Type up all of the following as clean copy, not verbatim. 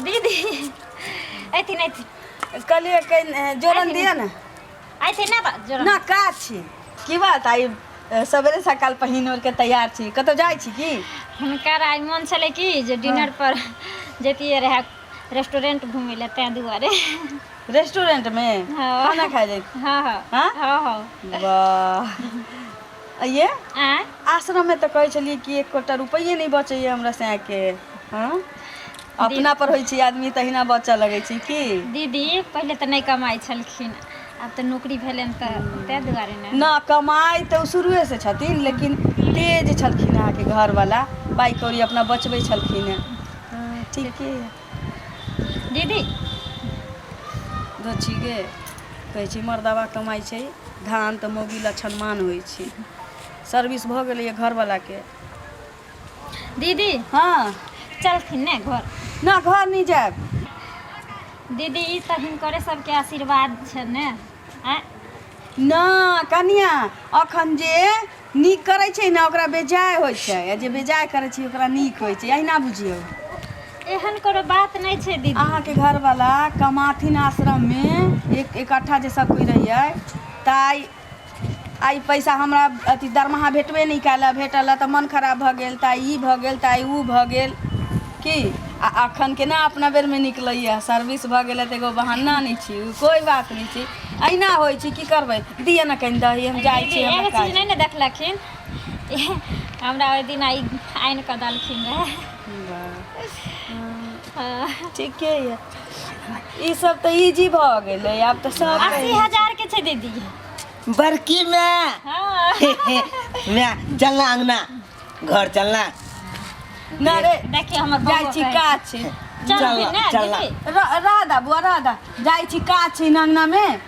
दीदी अथिन अथिन। कहलियै कनि जोरन दिअ ने। अथिन ना जोरन। ना काज छी की बात? आइ सवेरे सकाल पहिन ओढ़ के तैयार छी, कतौ जाइ छी की? हुनकर आइ मोन छलै कि जे डिनर पर जैतियै रहए रेस्टोरेंट घुमै लए, ताहि दुआरे। रेस्टोरेंट में? हाँ। खाना खाइ जाइ? हाँ हाँ। हाँ? हाँ हाँ। वाह, ये आँय? आश्रम में तऽ कहै छलियै कि एकोटा रुपैए नहि बचैए हमरा सैके। हँ, अपना पर होइ छै आदमी तहिना बचऽ लगै छै की। दीदी पहिले तऽ नहि कमाइ छलखिन, आब तऽ नौकरी भेलनि तऽ ताहि दुआरे ने। ना, कमाइ तऽ ओ शुरुएसँ छथिन, लेकिन तेज छलखिन अहाँके घरवला, पाइ कौड़ी अपना बचबै छलखिन हेँ। हँ, ठीके यऽ। दीदी दोची गे, कहै छै मर्दबा कमाइ छै धान तऽ मौगी लछनमान होइ छै। सर्विस भऽ गेलैए घरवलाके। दीदी। हँ। चलथिन ने घर? ना, घर नहि जायब। दीदी, ई तऽ हिनकरे सबके आशीर्वाद छै ने, आँय? ना कनिया, अखन जे नीक करै छै ने ओकरा बेजाय होइ छै, आ जे बेजाय करै छै ओकरा नीक होइ छै, अहिना बुझियौ। एहन कोनो बात नहि छै दीदी। अहाँके घरवला कमाथिन आश्रममे एक इकट्ठा जे सब कोइ रहियै तऽ आइ पैसा हमरा अथी दरमाहा भेटबे नहि कयल, भेटल तऽ मन खराब भऽ गेल, तऽ आइ ई भऽ गेल, तऽ आइ ओ भऽ गेल की। आ अखन केना अपना बेरमे निकलैए? सर्विस भऽ गेलै तऽ एगो बहाना नहि छी, ओ कोइ बात नहि छै, अहिना होइ छै। की करबै? दिअ ने कनि दही, हम जाइ दीदी छी, हमरा एगो काज। चीज नहि ने देखलखिन, हमरा ओहि दिन ई आनि कऽ देलखिन रहए। वाह। हँ। ठीके यऽ, ई सब तऽ इजी भऽ गेलै आब तऽ सब। 80,000 के छै दीदी। बड़की में। हाँ। मैं चलना अंगना घर चलना। ना रे। देखिए हमर जाइ बौआ छी कहै। काज छै। चल चलना, फिर ने। चलना। दीदी। राधा बुआ राधा, जाइ छी काज छै अंगना में।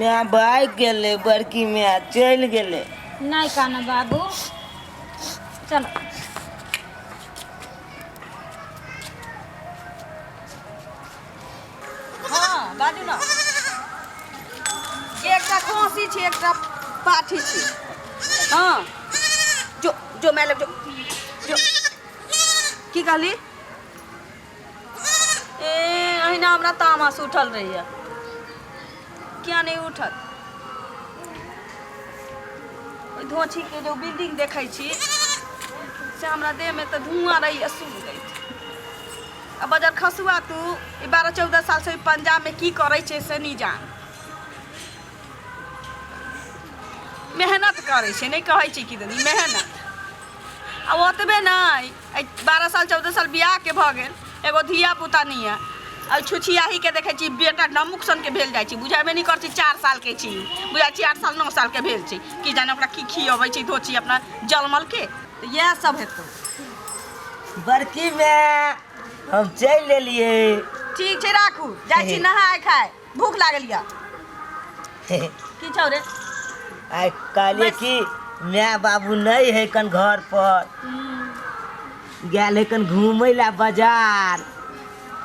मैं भाग गेलै, बड़की मैं चलि गेलै। नहीं काना बाबू, चलो। हँ, बाजू ने। एकटा खसी छै, एकटा पाठी छै। हँ, जो जो माय लग जो जो। की कहली? ए अहिना हमरा तामस उठल रहैए। किया नहि उठत? ओहि धोछीके जे बिल्डिंग देखै छी से हमरा देहमे तऽ धुआँ रहैए सुनैत। आ बजर खसुआ तू ई 12-14 सालसँ ई पंजाबमे की करै छै से नहि जान। मेहनत करै छै, नहि कहै छै कि दीदी मेहनत। आ ओतबे नहि, एहि 12 साल 14 साल बियाहके भऽ गेल, एगो धिया पुता नहि यऽ। आ छुछियाहीके देखै छी, बेटा डमुक सनके भेल जाइ छै, बुझेबे नहि करै छै 4 सालके छी, बुझाइ छै 8 साल 9 सालके भेल छै। की जाने ओकरा की खियबै छै धोची अपना जलमलके। तऽ इएह सब हेतौ। बड़की में हम चलि एलियै। ठीक छै, राखू, जाइ छी नहाय खाय, भूख लागल यऽ। की छौ रे? आइ कहलियै बस। कि माय बाबू नहि है कन घर पर, गेल है कन घूमै ला बाजार।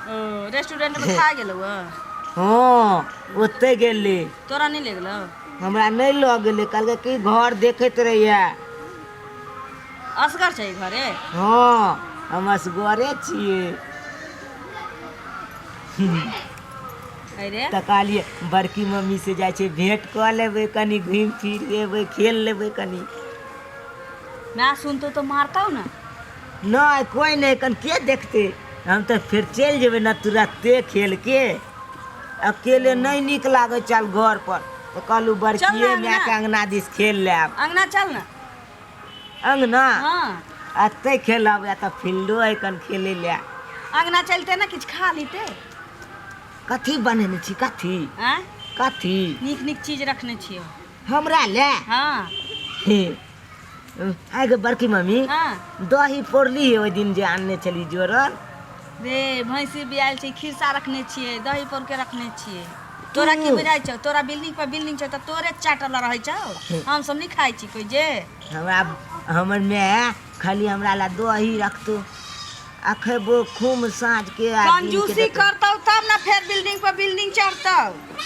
ओ रेस्टोरेंट में खा गेलौ? हँ, ओतै गेली। तोरा नहि ले गेलौ? हमरा नहि लऽ गेलै, कहलकै कि घर देखैत रहिए। असगर छै घरे? हँ, हम असगरे छियै। अरे तऽ कहलियै बड़की मम्मी से जाइ छै भेंट कऽ लेबै, कनि घुमि फिर एबै, खेल लेबै कनि। माय सुनतौ तऽ मारतौ ने। नहि, कोइ नहि कन के देखतै, हम तऽ फेर चलि जेबै ने तुरते खेलके। अकेले नहि नीक लागै छल घर पर, तऽ कहलहुँ बड़किए अंगना। मायके अङ्गना दिस खेल लेब। अंगना चल ने। अङ्गना? हँ। एतै खेलब या तऽ फील्डो है कन खेलै लए। अंगना चलते ने, किछु खा लेते। कथी बनेने छी, कथी? आँय? कथी? नीक नीक चीज रखने छियौ। हमरा ले? हँ। हे आइ गे बड़की मम्मी। हँ। दही पौरली ओहि दिन जे आनने छली जोड़ल? रे, भैंसी बियाल छै, खीरसा रखने छियै, दही पौर के रखने छियै। तोरा की बुझाइ छौ? तोरा बिल्डिंग पर बिल्डिंग छौ तऽ तोरे चाटल रहै छौ, हम सब नहि खाइ छी कोइ जे। हमरा हमर माय खाली हमरा ला दही रखतो आ खेबो खूब साँझ के आ दिन के। कंजूसी देतौ। करतौ तब ने फेर बिल्डिंग पर बिल्डिंग चढ़तौ।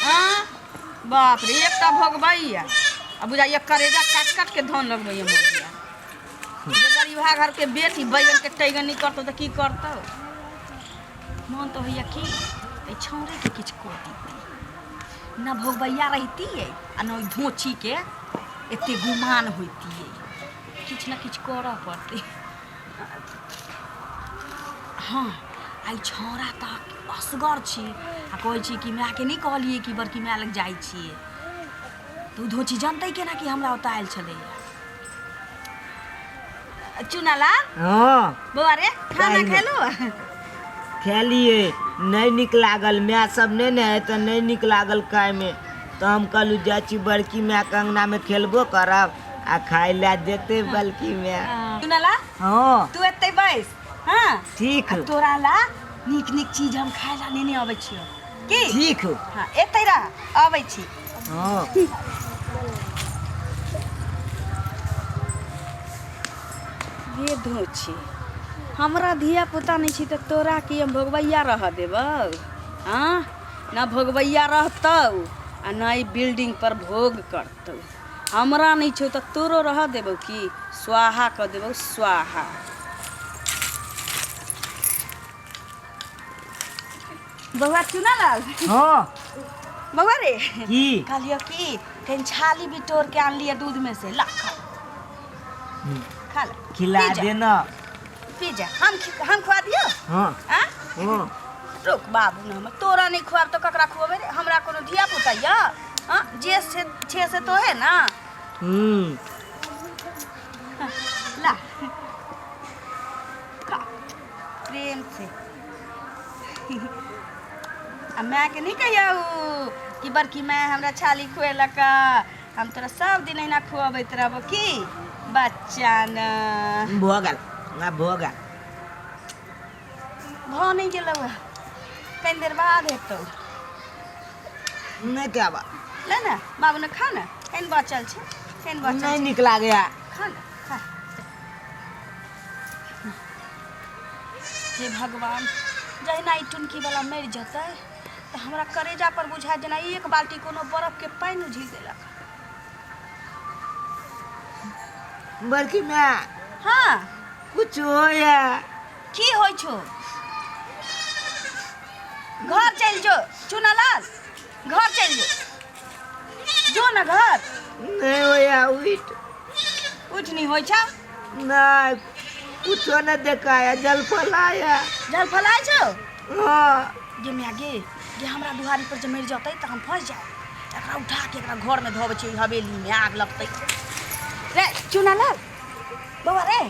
हाँ बाप रे, एकटा भोगबैया आ बुझाइया करेजा काट काट के धन लगबैया मरिया। जे गरीबा घर के बेटी बैगन के टैगन नहीं करतौ तऽ की करतौ? मन तऽ होइए कि एहि छौड़ेके किछु कऽ दितियै न भोगबैया रहितियै आ न ओहि धोचीके एते गुमान होइतियै किछु ने किछु करऽ पड़तै हँ आइ छौड़ा तऽ असगर छी आ कहै छी कि मायके नहि कहलियै कि बड़की माय लग जाइ छियै तऽ ओ धोची जनतै केना कि हमरा ओतऽ आयल छलैया चुनालाल हँ बौआ रे खाना खाइ ले। खेलू खेलियै नहि नीक लागल माय सब नहि ने है तऽ नहि नीक लागल खायमे तऽ हम कहलहुँ जाइ छी बड़की मायके अङ्गनामे खेलबो करब आ खाय लए देतै बड़की माय चुनालाल हँ तू एतै बैस हँ ठीक आ तोरा ला नीक नीक चीज हम खाय ला नेने अबै छियौ की ठीक हँ एतै रह अबै छी हँ ये धोची हमरा धिया पुता नहि छी तऽ तोरा की हम भोगबैया रहऽ देबौ आँ न भोगबैया रहतौ आ न ई बिल्डिंग पर भोग करतौ हमरा नहि छौ तऽ तोरो रहऽ देबौ की स्वाहा कऽ देबौ स्वाहा बौआ चुनालाल हँ बौआ रे की कहलियौ की कनि छाली बिटोर के आनलियै दूध में से ला खा खा ले खिला पी जा, देना पी जा हम हम खुआ दियौ हाँ आ हाँ रुक बाबू न हम तोरा नहीं खुआब तो ककरा खुएबै रे हमरा कोनो धिया पुता यऽ हाँ जे से छे से तो है ना हम्म ला खा प्रेम से आ मायके नहि कहियौ कि बड़की माय हमरा छाली खुएलक हम तोरा सब दिन अहिना खुअबैत रहबो की बच्चा न भऽ गेल आब भऽ गेल भऽ नहि गेलौ हँ कनि देर बाद हेतौ नहि खायब ले ने बाबू ने खा ने कनि बचल छै कनि बचल नहि छै नीक लागैया खा ने खा हे भगवान जहिना ई टुनकीवला मरि जेतै तऽ हमरा करेजा पर बुझायत जेना एक बाल्टी कोनो बरफके पानि उझिल देलक बड़की माय हाँ कुछ होया की होइ छौ घर चलि जो चुनालाल घर चलि जो जो ने घर नहीं होया उठ उठ नहीं होइ छौ नहीं कुछो नहीं देखाया जल फलाया जल फलाइ छौ हाँ गे माय गे गे हमरा दुहारी पर जे मरि जतै तऽ हम फँसि जायब एकरा उठा के एकरा घरमे धोबै छियै हवेलीमे आग लगतै रे चुनालाल बौआ रे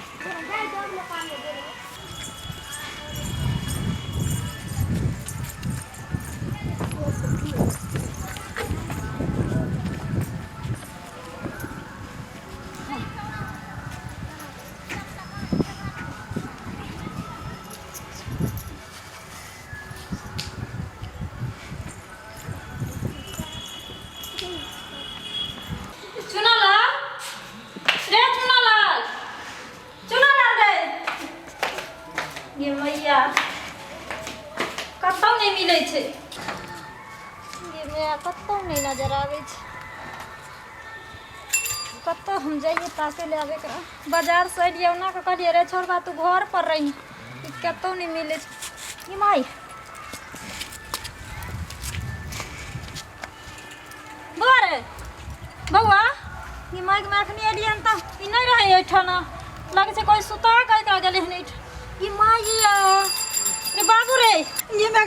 चुनालाल रे चुनालाल चुनालाल रे गे मैया कतौ नहि मिलै छै गे मैया कतौ नहि नजर आबै छै कतऽ हम जाइए ताकै लए आबै एकरा बाजारसँ एलियै ओना कऽ कहलियै रे छोड़बा तू घर पर रही ई कतौ नहि मिलै छै ई माय बौआ रे बौआ ई माइक मे अखनी एलियै हन तऽ ई नहि रहै एहिठाम लगै छै कोइ सुता कऽ एकरा गेलै हन एहिठाम ई माय रे बाबू रे ये मैं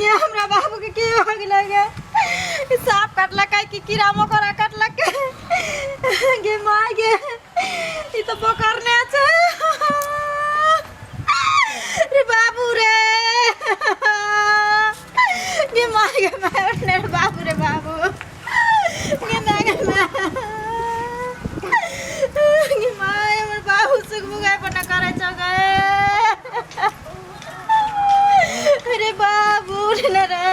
ये हमरा बाबू के की हो गेलै गे ई सांप काटलकै कि कीड़ा मकोड़ा काटलकै गे माय गे ई तऽ पकड़ने छै रे बाबू रे गे माय गे माय रे बाबू रे बाबू गे माय गे माय गे माय हमर बाबू सुगबुगाइ पर न करै छौ गे अरे बाबू रे न रे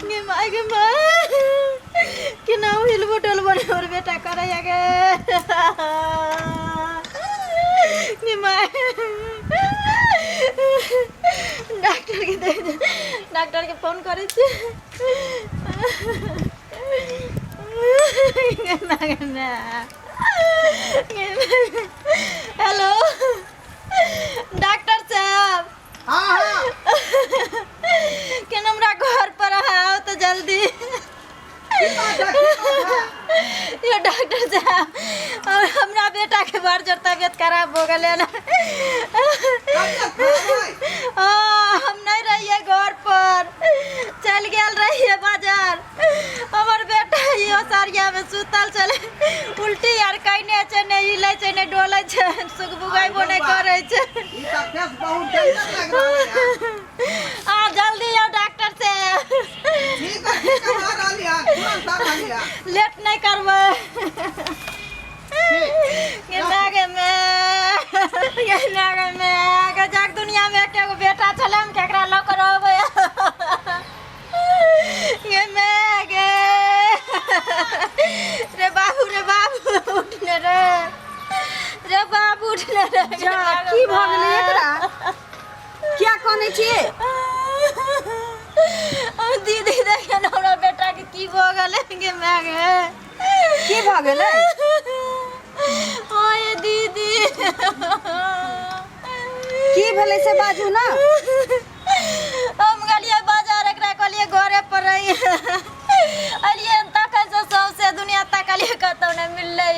गे माय गे माय केना हिलबो डोलबो ने हमर बेटा करैया गे गे माय डॉक्टर के दे डॉक्टर के फोन करै छी हेलो डॉक्टर साहब। हाँ हाँ। केना हमरा घर पर आओ तो जल्दी। की बात है, की बात है? यो डॉक्टर साहब, और हमरा बेटा के बड़ जोर तबियत खराब हो गेलै ना। तबियत खराब है? हाँ, हम नहीं रहिए घर पर, चल गेल रहिए बाजार। हमर बेटा इहो सारिया में सुतल छलै, उल्टी आर कयने छै, नहि हिलै छै, नहि डोलै छै, सुगबुगैबो नहि करै छै। ई तऽ केस बहुत डेंजर लग रहल है। आ जल्दी आओ डॉक्टर से। ठीक है, ठीक है, आ रहली है, तुरंत आ रहली है। लेट नहि करबै। ठीक। गेना गे मैं, गेना गे मैं गे, जग दुनिया में एके गो बेटा छलै, हम केकरा लऽ कऽ रहबै? गे मैं गे, रे बाबू, रे बाबू, उठने रे, रे बाबू, उठने रे। जा, की भऽ गेलै एकरा? किया कानै छियै? दीदी, देखियौ ने हमरा बेटा के की भऽ गेलै। गे मैं गे। की भऽ गेलै? ओए दीदी। की भेलै से बाजू ने। हम गेलियै बाजार, एकरा कहलियै घरे पर रही। अलियै तकै से सौंसे दुनिया तकलियै, कतौ नहि मिललै।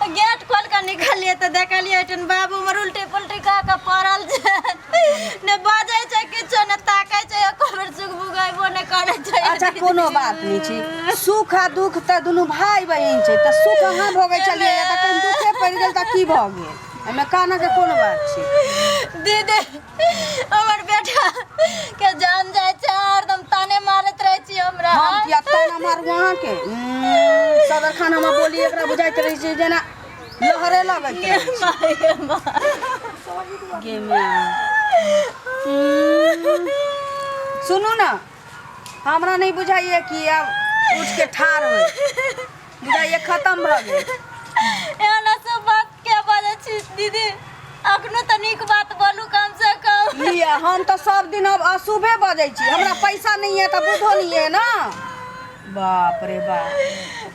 गेट खोल कऽ निकलियै तऽ देखलियै एहिठाम बाबू हमर उल्टी पुल्टी कऽ कऽ पड़ल छै। ने बाजै छै किछो, ने ताकै छै, एको बेर सुगबुगैबो नहि करै छै। अच्छा, कोनो बात नहि छै। सुख आ दुख तऽ दुनू भाय बहिन छै, तऽ सुख अहाँ भोगै छलियै तऽ कनि दुखे पड़ि गेल तऽ की भऽ गेल? एहिमे कानऽके कोन बात छै? दीदी, हमर बेटा के जान जाइ छै, हरदम ताने मारैत रहै छी हमरा। हम किया ताना मारू अहाँके? सदर खानामे बोली एकरा बुझाइत रहै छै जेना लहरे लगैत रहै छै। माय गे माय। गे माय। सुनू ने, हमरा नहि बुझाइए कि आब उठ के ठाढ़ होय, बुझाइए खतम भऽ गेल। एहन सब बात के बाजै छी दीदी? अखनो तऽ नीक बात बोलू कम से कम। लिअ, हम तऽ सब दिन अब अशुभे बजै छी। हमरा पैसा नहि यऽ तऽ बुधो नहि यऽ ने। बाप रे बाप,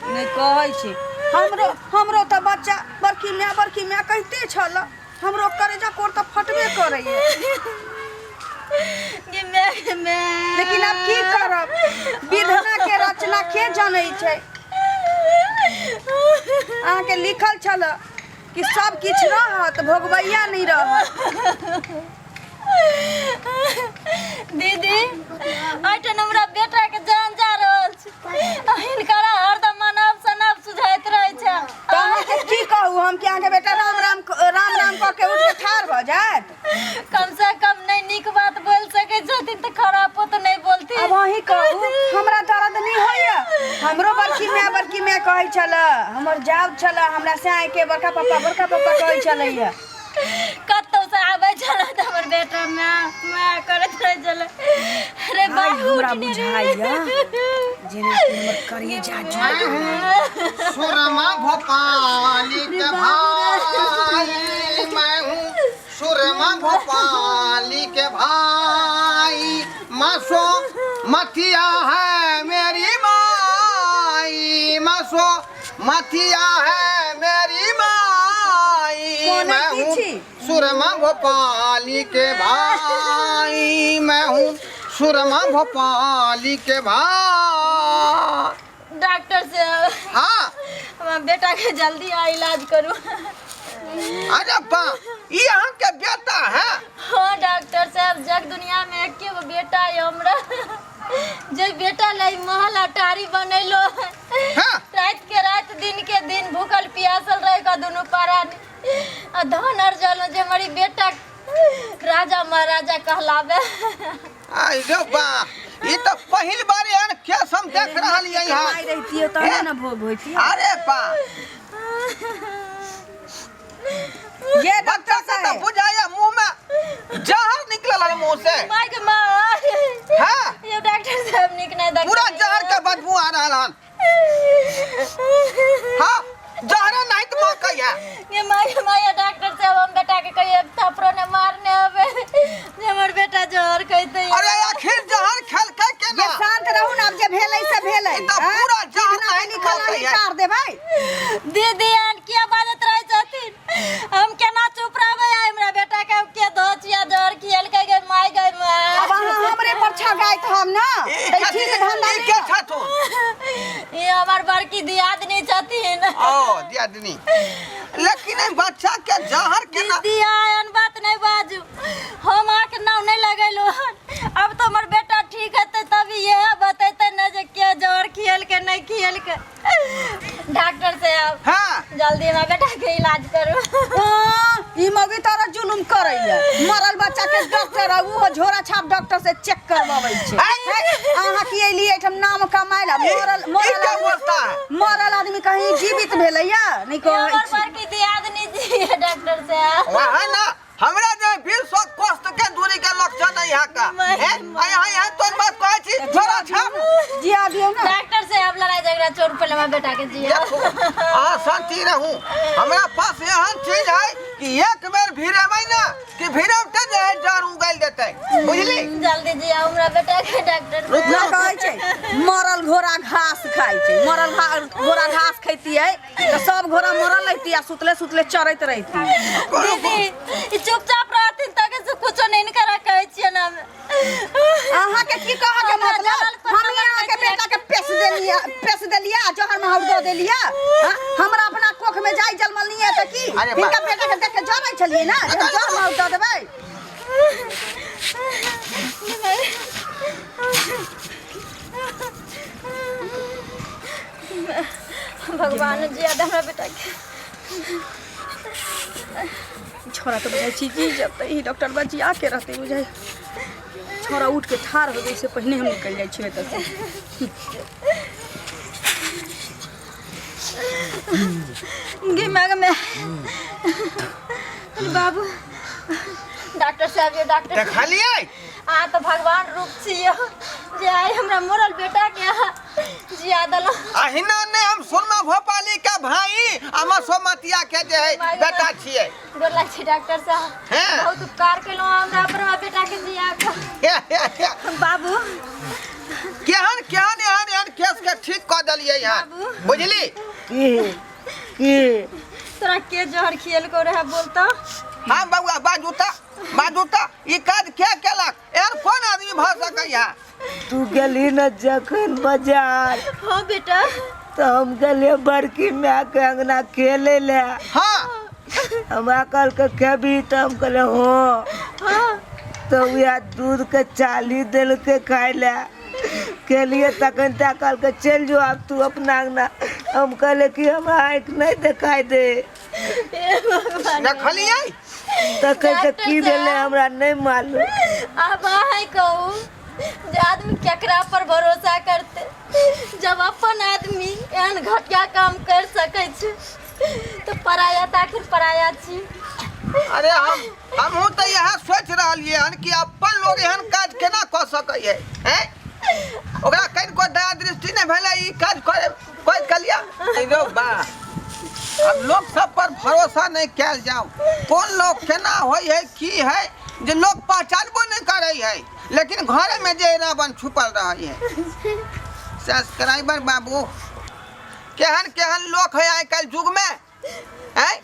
नहि कहै छी, हमरो हमरो तऽ बच्चा बड़की माय, बड़की माय कहिते छल, हमरो करेजा कोर तऽ फटबे करैए। गे माय, माय। लेकिन आब की करब? विधना के रचना के जनै छै? अहाँके लिखल छल कि सब किछु रहत, भोगबैया नहि रहत। दीदी, एहिठाम हमरा बेटा के जान जा रहल छै, आ हिनकरा हरदम अनाप शनाप सुझाइत रहै छै। तऽ अहाँके की कहू हम कि अहाँके बेटा राम राम राम राम कऽ के उठि के ठाढ़ भऽ जायत? कम से कम नहीं नीक बात बोल सकै छथिन तऽ खरापो तऽ नहीं बोलथिन। आब अहीं कहू, हमरा दर्द नहि होइया? हमरो बड़की माय, बड़की माय कहै छल, हमर जाउ छल, हमरा साँय के बड़का पापा, बड़का पापा कहै छलैया। कतौ से आबै छल तऽ हमर बेटा माय माय करैत रहै छलै। अरे आइ बाबू, हमरा उठने रे। बुझाइया जेना कि हमर करेजा मैं हूँ सुरमा भोपाली के भाई, मैं हूँ सुरमा भोपाली के भाई, मसो मथिया है मेरी माई, मसो मथिया है मेरी माई। कौन है? मैं हूँ की छी? सुरमा भोपाली के भाई, मैं हूँ सुरमा भोपाली के भाई। डॉक्टर से। हाँ। हमर बेटा के जल्दी आ इलाज करू। अरे बा, ई अहाँके बेटा है? हाँ डॉक्टर साहब, जग दुनिया में एके गो बेटा है हमरा, जे बेटा लै महल अटारी बनैलो। हाँ। रात के रात, दिन के दिन भूखल प्यासल रह के दुनू प्राणी आ धन अर्जल जे हमारी बेटा राजा महाराजा कहलावे। आई रे बा, ई तऽ पहिल बार एहन केस हम देख रहलियै हन। कमाइ रहितियै तहने ने भोग होइतियै। अरे बा। ये डॉक्टर बच्चा के तऽ साहेब, बुझाइया मुंह में जहर निकलल हन मुंह से। माय के माँ। हाँ। ये डॉक्टर साहब, नीक नहीं डॉक्टर। पूरा जहर के बदबू आ रहल हन। हाँ, जहरे नहीं तो मौका है। ये माय के माय, डॉक्टर साहब, हम बेटा के कहिए एक थप्पड़ो ने मारने आवे जे हमर बेटा जहर कहते। अरे, आखिर जहर खेलकै केना? ये शांत रहू ने, आब जे भेलै से भेलै। ई तऽ आँय? पूरा चार देबै। दीदी एहन किया बाजैत रहै छथिन? हम केना चुप रहबै? आइ हमरा बेटा के के धोचिया जहर खियलकै गे माय गे माय। अब अहाँ हमरे पर छगाइत हम ना ई तऽ ठीक धंधा ई नहि के छथुन? ई हमर बड़की दियादनी छथिन। ओ दियादनी, लेकिन एहि बच्चा के जहर केना? दीदी एहन बात नहि बाजू, हम अहाँके नाम नहि लगेलहुँ हन। अब तो हमर बेटा ठीक हेतै तभी इएह बतेतै ने जे के जहर खियलकै नहि खियलकै। डॉक्टर साहब, हाँ, जल्दी हमरा बेटा के इलाज करू। हाँ, ई मौगी तारा जुलुम करैया, मरल बच्चा के डॉक्टर आ उहो झोरा छाप डॉक्टर से चेक करवाबै छै। अहाँ की अयली एहिठाम नाम कमाय ला? मरल ई मरल क्या आदमी, बोलता है? मरल आदमी कहीं जीवित भेलैया नहीं ई कहै हमर छी। बड़की दियादनी जी है डॉक्टर साहब। वह ना हमरा जे 20 कोस के दूरी के लक्षण नहीं है का हैं? आय आय आय तोर बात कहै छी झोरा छाप। जिया दियौ ना। डॉक्टर साहब लड़ाई झगड़ा छोड़, पहले हमरा बेटा के जिया। देखो अहाँ शांति रहू, हमरा पास एहन चीज है कि एक बेर भिड़ेबै ना कि भिड़ौते जे है जड़ उगल देतै, बुझली? जल्दी जिया हमरा बेटा के डॉक्टर रुक साहब। ना कहै छै मरल घोड़ा घास खाइ छै, मरल घोड़ा घास खैतियै तऽ सब घोड़ा मरल रहिती आ सुतले सुतले चरैत रहिती। दीदी ई चुपचाप रहथिन तके से कुछो नहीं करा कहै छियै ना। अहाँ के की कहऽ के हमरा मतलब? जलल पर हम अहाँ के बेटा के पेश देलिया, पेश देलिया, जहर माहौर दऽ देलिया। हाँ? हमरा अपना कोख में जाय जलमल नहीं है तऽ की अरे बा- हिनका बेटा के देख के जरै छलियै ना जे हम जहर माहौर दऽ देबै। भगवान जिया दे हमरा बेटा के। छोरा तऽ बुझाइ छी जी जब तऽ ई डॉक्टर बचिया के रहतै बुझाइ। छोरा उठ के ठाढ़ हो जाइ से पहिने हम निकलि जाइ छियै एतऽ से। गे माय गे माय। बाबू डॉक्टर साहब, ये डॉक्टर देखलियै? अहाँ तऽ भगवान रूप छियै जे आइ हमरा मरल बेटा के अहाँ जिया देलहुँ। अहिना ने हम सुरमा भोपाली के भाई अमा सोमतिया के जे है बेटा छियै। गोर लागै छी डॉक्टर साहब। हैं? बहुत उपकार केलहुँ हमरा पर हमरा बेटा के जिया कऽ। बाबू केहन केहन एहन एहन केस के ठीक कऽ देलियै हन, बाबू। बुझली? की की तोरा के जहर खियलको रहे बोलतो? हाँ बउआ बाजू तऽ, बाजू तऽ, ई काज के केलक? एहन कोन आदमी भऽ सकैया? तू गेली न जखन बाजार, हाँ बेटा, तऽ हम गेलियै बड़की माय के अंगना खेले ले। हाँ, हमरा कहलकै खेबही? तऽ हम कहलियै हाँ। हाँ, तऽ वएह दूध के चाली देलकै खाय लए, खेलियै तखन ता कहलकै चलि जो आब तू अपना अंगना। हम कहलियै कि हमरा आँखि नहि देखाइ दे। हे भगवान। देखलियै? तखन से डॉक्टर की भेलै साहब। हमरा नहि मालूम। आब अहाँ कहू जे आदमी केकरा पर भरोसा करते? जब अपन आदमी एहन घटिया काम कर सकै छै तऽ पराया तऽ आखिर पराया छी। अरे हमहूँ तऽ इएह सोचि रहलियै हन कि अपन लोग एहन काज केना कऽ सकैए हैं? ओकरा कनिको दया दृष्टि नहि भेलै ई काज करे कहि कलिया। रौ बा, आब लोक सब पर भरोसा नहि कयल जाउ। कोन लोक केना होइ है की है जे लोक पहचानबो नहि करै है, लेकिन घरेमे जे रावण छुपल रहै है। सब्सक्राइबर बाबू, केहन केहन लोक है आइ काल्हि युगमे हैं?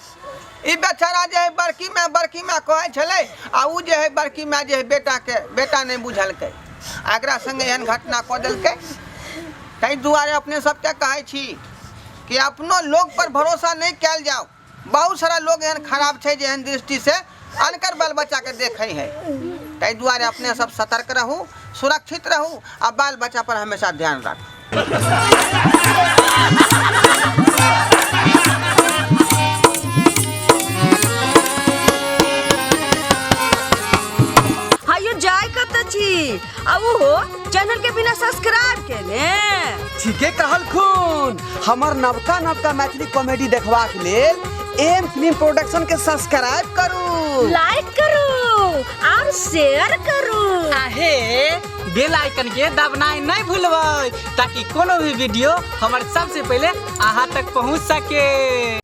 ई बेचारा जे है बड़की माय बड़की माय कहै छलै आ ओ जे है बड़की माय जे है बेटा के बेटा नहि बुझलकै आ एकरा संगे एहन घटना कऽ देलकै। ताहि दुआरे अपने सबके कहै छी कि अपनो लोक पर भरोसा नहि कयल जाउ। बहुत सारा लोग एहन खराब छै जे एहन दृष्टि से अनकर बाल बच्चा के देखै है। ताहि दुआरे अपने सब सतर्क रहू, सुरक्षित रहू आ बाल बच्चा पर हमेशा ध्यान राखू। हायो जाय कतऽ छी आ ओहो चैनल के बिना सब्सक्राइब केने? ठीके कहलखुन। हमर नवका नवका मैथिली कॉमेडी देखबाक लेल एम फिल्म प्रोडक्शन के सब्सक्राइब करू, लाइक करू और शेयर करू। आहे बेल आइकन के दबनाइ नहि भूलबै ताकि कोनो भी वीडियो हमर सबसे पहिले अहाँ तक पहुँच सके।